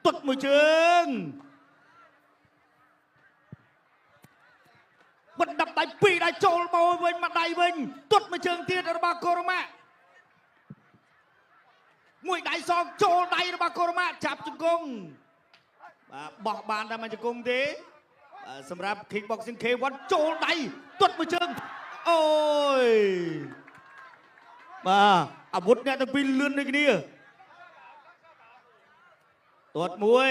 ទាត់មួយជើងបណ្ដាប់ដៃពីរដៃចូលមកវិញមួយដៃវិញទាត់មួយជើងទៀតរបស់កូរ៉ាម៉ាមួយដៃសងចូលដៃរបស់កូរ៉ាម៉ាចាប់ជង្គង់បាទបោះបានតែមួយជង្គង់ទេបាទសម្រាប់ Kickboxing K1 ចូលដៃទាត់មួយជើងអូយបាទអាវុធអ្នកទាំងពីរលឿនដូចគ្នាទាត់មួយ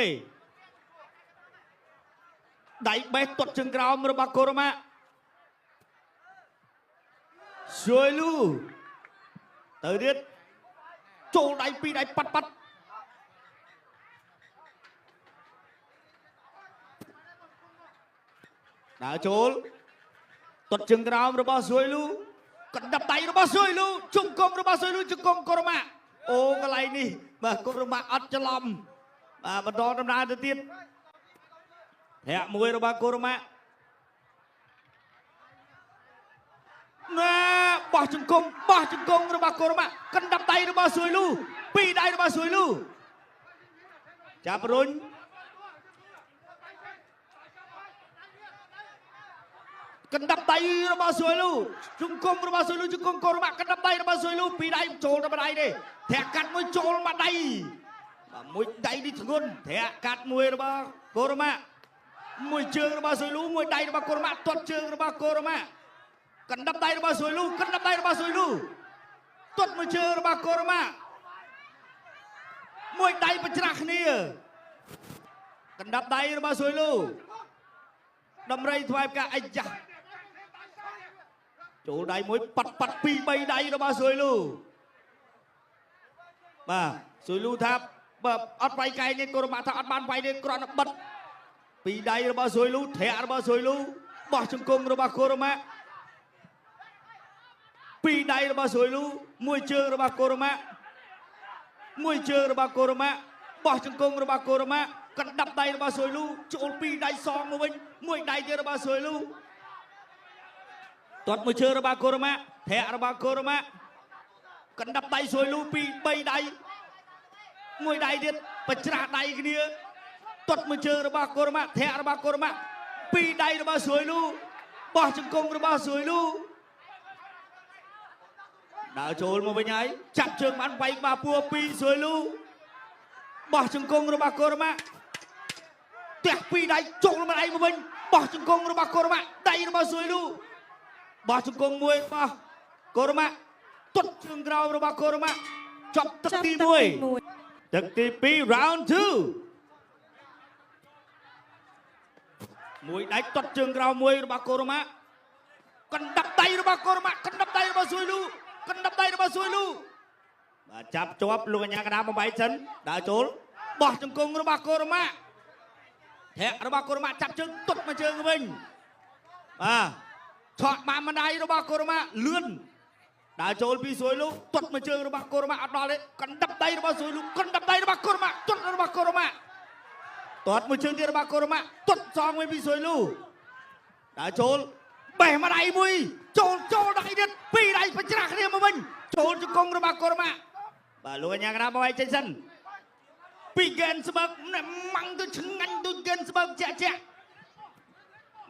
ដៃបេះទាត់ជើងក្រោមរបស់កូរ៉ាម៉ាស៊ុយលូទៅទៀតចូលដៃពីរដៃប៉ាត់ប៉ាត់ដើរចូលទាត់ជើងក្រោមរបស់ស៊ុយលូកណ្ដាប់ដៃរបស់ស៊ុយលូជង្គង់របស់ស៊ុយលូជង្គង់កូរ៉ាម៉ាអូកន្លែងនេះបាទកូរ៉ាម៉ាអត់ច្រឡំបាទបន្តដំណើរទៅទៀតធាក់មួយរបស់កូរ៉ាម៉ាណែបោះជង្គង់បោះជង្គង់របស់កូរ៉ាម៉ាកណ្ដាប់ដៃរបស់ស៊ុយលូពីរដៃរបស់ស៊ុយលូចាប់រុញកណ្ដាប់ដៃរបស់ស៊ុយលូជង្គង់របស់ស៊ុយលូជង្គង់កូរ៉ាម៉ាកណ្ដាប់ដៃរបស់ស៊ុយលូពីរដៃចូលទៅម្ដាយទេធាក់កាត់មួយចូលមកដៃបាទមួយដៃនេះធ្ងន់ធាក់កាត់មួយរបស់កូរ៉ាម៉ាមួយជើងរបស់ស៊ុយលូមួយដៃរបស់កូរ៉ាម៉ាទាត់ជើងរបស់កូរ៉ាម៉ាកណ្ដាប់ដៃរបស់ស៊ុយលូកណ្ដាប់ដៃរបស់ស៊ុយលូទាត់មួយជើងរបស់កូរ៉ាម៉ាមួយដៃប្រច្រាស់គ្នាកណ្ដាប់ដៃរបស់ស៊ុយលូដំរីថ្វាយផ្កាអីចាស់ចូលដៃមួយប៉ាត់ប៉ាត់ពីរបីដៃរបស់ស៊ុយលូបាទស៊ុយលូថាបើអត់វាយកែងទេកូរ៉ាម៉ាថាអត់បានវាយទេគ្រាន់តែបិទពីរដៃរបស់ស៊ុយលូធាក់របស់ស៊ុយលូបោះជង្គង់របស់កូរ៉ាម៉ាពីរដៃរបស់ស៊ុយលូមួយជើងរបស់កូរ៉ាម៉ាមួយជើងរបស់កូរ៉ាម៉ាបោះជង្គង់របស់កូរ៉ាម៉ាកណ្ដាប់ដៃរបស់ស៊ុយលូចូលពីរដៃសងមកវិញមួយដៃទៀតរបស់ស៊ុយលូទាត់មួយជើងរបស់កូរ៉ាម៉ាធាក់របស់កូរ៉ាម៉ាកណ្ដាប់ដៃស៊ុយលូពីរបីដៃមួយដៃទៀតប្រច្រាស់ដៃគ្នាទាត់មួយជើងរបស់កូរ៉ាម៉ាធាក់របស់កូរ៉ាម៉ាពីរដៃរបស់ស៊ុយលូបោះជង្គង់របស់ស៊ុយលូដើរចូលមកវិញហើយចាប់ជើងបានវាយក្បាលពោះពីស៊ុយលូបោះជង្គង់របស់កូរ៉ាម៉ាទះពីរដៃចូលមកដៃមកវិញបោះជង្គង់របស់កូរ៉ាម៉ាដៃរបស់ស៊ុយលូបោះជង្គង់មួយរបស់កូរ៉ាម៉ាទាត់ជើងក្រោមរបស់កូរ៉ាម៉ាចប់ទឹកទី1ទឹកទី2 round 2មួយដៃទាត់ជើងក្រោមមួយរបស់កូរ៉ាម៉ាកណ្ដាប់ដៃរបស់កូរ៉ាម៉ាកណ្ដាប់ដៃរបស់ស៊ុយលូកណ្ដាប់ដៃរបស់ស៊ុយលូបាទចាប់ជាប់លោកអញ្ញាកដាបំបីសិនដើរចូលបោះជង្គង់របស់កូរ៉ាម៉ាធាក់របស់កូរ៉ាម៉ាចាប់ជើងទាត់មកជើងវិញបាទឆក់បានម្ដាយរបស់កូរ៉ាម៉ាលឿនដើរចូលពីស៊ុយលូទាត់មកជើងរបស់កូរ៉ាម៉ាអត់ដល់ទេកណ្ដាប់ដៃរបស់ស៊ុយលូកណ្ដាប់ដៃរបស់កូរ៉ាម៉ាទាត់របស់កូរ៉ាម៉ាទាត់មួយជើងទៀតរបស់កូរ៉ាម៉ាទាត់សងវិញពីស៊ុយលូដើរចូលបេះម្ដាយមួយចូលចូលដៃទៀតពីរដៃប្រច្រាស់គ្នាមកវិញចូលជង្គង់របស់កូរ៉ាម៉ាបាទលោកអញ្ញាកណាបងឯងចេញសិនពីហ្គេនស្បើកម៉ាំងទៅឆ្ងាញ់ដូចហ្គេនស្បើកជាក់ជាក់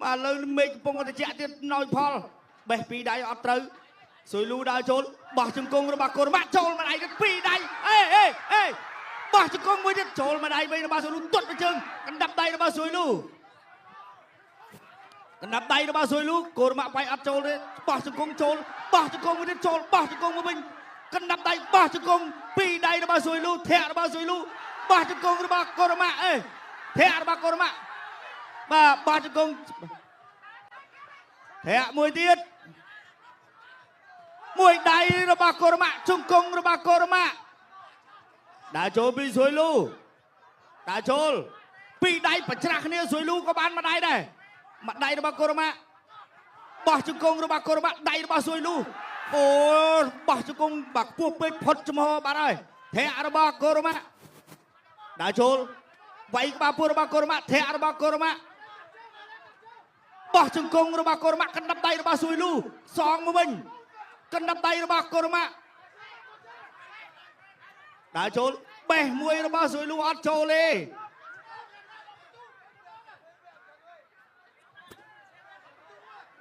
បាទលើមេឃកំពុងតែជាក់ទៀតណយផលបេះពីរដៃអត់ត្រូវស៊ុយលូដើរចូលបោះជង្គង់របស់កូរ៉ាម៉ាចូលម្ដាយទៀតពីរដៃអេអេអេបោះជង្គង់មួយទៀតចូលម្ដាយវិញរបស់ស៊ុយលូទាត់ទៅជើងកណ្ដាប់ដៃរបស់ស៊ុយលូកណ្ដាប់ដៃរបស់ស៊ុយលូកូរ៉ាម៉ាវាយអត់ចូលទេបោះជង្គង់ចូលបោះជង្គង់មួយទៀតចូលបោះជង្គង់មកវិញកណ្ដាប់ដៃបោះជង្គង់ពីរដៃរបស់ស៊ុយលូធាក់របស់ស៊ុយលូបោះជង្គង់របស់កូរ៉ាម៉ាអេធាក់របស់កូរ៉ាម៉ាបាទបោះជង្គង់ធាក់មួយទៀតមួយដៃរបស់កូរ៉ាម៉ាជង្គង់របស់កូរ៉ាម៉ាដើរចូលពីស៊ុយលូដើរចូលពីរដៃប្រច្រាស់គ្នាស៊ុយលូក៏បានមួយដៃដែរមួយដៃរបស់កូរ៉ាម៉ាបោះជង្គង់របស់កូរ៉ាម៉ាដៃរបស់ស៊ុយលូអូបោះជង្គង់បាក់ពោះពេកផុតចំហបាត់ហើយធាក់របស់កូរ៉ាម៉ាដើរចូលវាយក្បាលពោះរបស់កូរ៉ាម៉ាធាក់របស់កូរ៉ាម៉ាបោះជង្គង់របស់កូរ៉ាម៉ាកណ្ដាប់ដៃរបស់ស៊ុយលូសងមកវិញកណ្ដាប់ដៃរបស់កូរ៉ាម៉ាដើរចូលបេះមួយរបស់ស៊ុយលូអត់ចូលទេ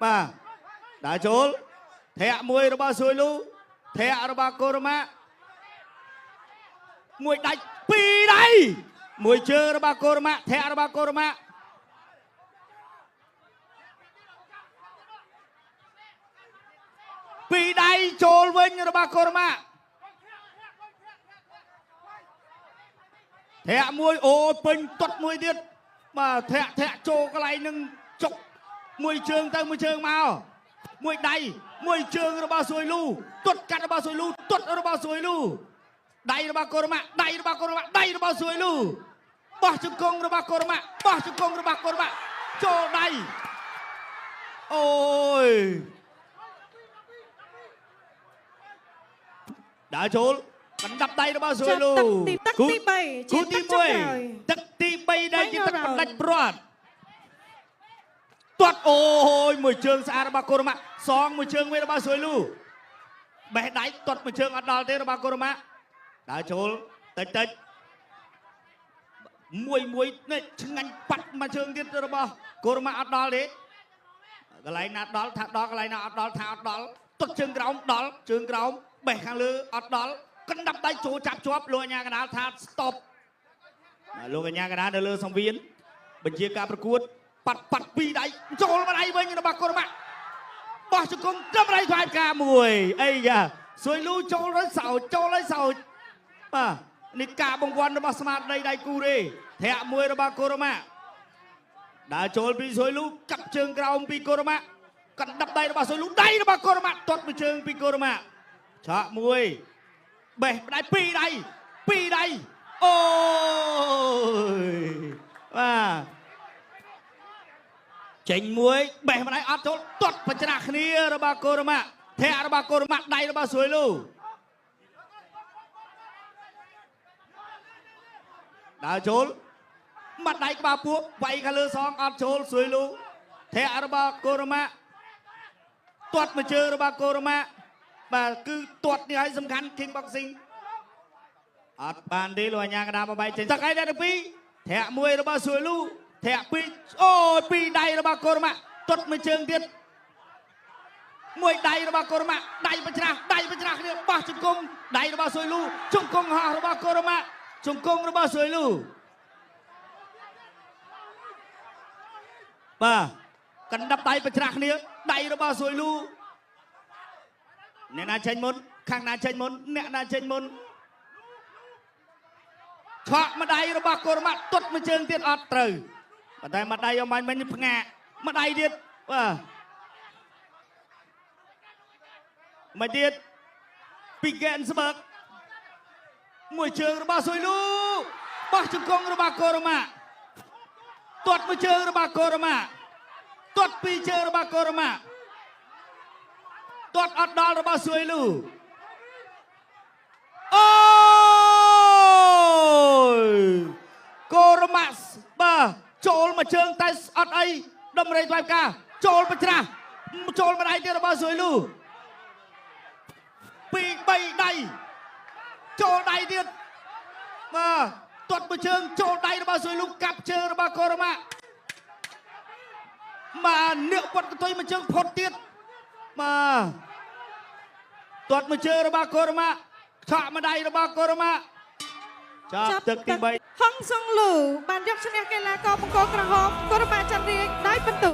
បាទដើរចូលធាក់មួយរបស់ស៊ុយលូធាក់របស់កូរ៉ាម៉ាមួយដាច់ពីរដៃមួយជើងរបស់កូរ៉ាម៉ាធាក់របស់កូរ៉ាម៉ាពីរដៃចូលវិញរបស់កូរ៉ាម៉ាធាក់មួយអូពេញទាត់មួយទៀតបាទធាក់ធាក់ចូលកន្លែងនឹងចុកមួយជើងទៅមួយជើងមកមួយដៃមួយជើងរបស់ស៊ុយលូទាត់កាត់របស់ស៊ុយលូទាត់របស់ស៊ុយលូដៃរបស់កូរ៉ាម៉ាដៃរបស់កូរ៉ាម៉ាដៃរបស់ស៊ុយលូបោះជង្គង់របស់កូរ៉ាម៉ាបោះជង្គង់របស់កូរ៉ាម៉ាចូលដៃអូយដើរចូលកណ្ដាប់ដៃរបស់ស៊ុយលូ ទឹកទី3 គូទី1ទឹកទី3ដែលជាទឹកបណ្ដាច់ព្រាត់ទាត់អូយមួយជើងស្អាតរបស់កូរ៉ាម៉ាសងមួយជើងវិញរបស់ស៊ុយលូបេះដៃទាត់មួយជើងអត់ដល់ទេរបស់កូរ៉ាម៉ាដើរចូលតិចតិចមួយមួយនេះឆ្ងាញ់ប៉ាត់មួយជើងទៀតរបស់កូរ៉ាម៉ាអត់ដល់ទេកន្លែងណាដល់ថាដល់កន្លែងណាអត់ដល់ថាអត់ដល់ទាត់ជើងក្រោមដល់ជើងក្រោមបេះខាងលើអត់ដល់កណ្ដាប់ដៃចូលចាប់ជាប់លោកអាញាកណ្ដាលថា stop លោកអាញាកណ្ដាលនៅលើសង្វៀនបញ្ជាការប្រកួតប៉ាត់ប៉ាត់ពីរដៃចូលមកដៃវិញរបស់កូរ៉ាម៉ាបោះជង្គង់ត្រឹមដៃថ្វាយផ្កាមួយអីយ៉ាស៊ុយលូចូលហើយសោចចូលហើយសោចបាទនេះការបង្វាន់របស់ស្មារតីដៃគូទេធាក់មួយរបស់កូរ៉ាម៉ាដើរចូលពីស៊ុយលូកាប់ជើងក្រោមពីកូរ៉ាម៉ាកណ្ដាប់ដៃរបស់ស៊ុយលូដៃរបស់កូរ៉ាម៉ាទាត់មួយជើងពីកូរ៉ាម៉ាឆក់មួយបេះដៃពីរដៃពីរដៃអូយបាទចេញមួយបេះម្ដាយអត់ចូលទាត់បច្រាស់គ្នារបស់កូរ៉ាម៉ាធាក់របស់កូរ៉ាម៉ាដៃរបស់ស៊ុយលូដើរចូលបាត់ដៃក្បាលពោះវាយខាងលើសងអត់ចូលស៊ុយលូធាក់របស់កូរ៉ាម៉ាទាត់មួយជើងរបស់កូរ៉ាម៉ាបាទគឺទាត់នេះឲ្យសំខាន់ King Boxing អត់បានទេលោកអាញាកណ្ដាលបបែកចេញទឹកឯដល់ទី2ធាក់មួយរបស់ស៊ុយលូធាក់ពីរអូយពីរដៃរបស់កូរ៉ាម៉ាទាត់មួយជើងទៀតមួយដៃរបស់កូរ៉ាម៉ាដៃបច្រាស់ដៃបច្រាស់គ្នាបោះជង្គង់ដៃរបស់ស៊ុយលូជង្គង់ហោះរបស់កូរ៉ាម៉ាជង្គង់របស់ស៊ុយលូបាទកណ្ដាប់ដៃបច្រាស់គ្នាដៃរបស់ស៊ុយលូអ្នកណាចេញមុនខាងណាចេញមុនអ្នកណាចេញមុនឆក់ម្ដាយរបស់កូរ៉ាម៉ាទាត់មួយជើងទៀតអត់ត្រូវប៉ុន្តែម្ដាយអំបញ្ញមិញផ្ងាកម្ដាយទៀតបាទមកទៀតពីហ្គេនស្បើកមួយជើងរបស់ស៊ុយលូបោះជង្គង់របស់កូរ៉ាម៉ាទាត់មួយជើងរបស់កូរ៉ាម៉ាទាត់ពីរជើងរបស់កូរ៉ាម៉ាទាត់អត់ដល់របស់ស៊ុយលូអូយកូរ៉ាម៉ាបាទចូលមួយជើងតែអត់អីដំរីថ្វាយផ្កាចូលបច្រាស់ចូលម្ដាយទៀតរបស់ស៊ុយលូពីរបីដៃចូលដៃទៀតបាទទាត់មួយជើងចូលដៃរបស់ស៊ុយលូកាប់ជើងរបស់កូរ៉ាម៉ាបាទនៀកវត្តកតុយមួយជើងផុតទៀតបាទទាត់មួយជើងរបស់កូរ៉ាម៉ាឆក់ម្ដាយរបស់កូរ៉ាម៉ាចាប់ទឹកទី3 ហុងសុងលូបានយកឈ្នះកីឡាករបង្គោលក្រហមកូរ៉ាម៉ាចន្ទរាជដោយពិន្ទុ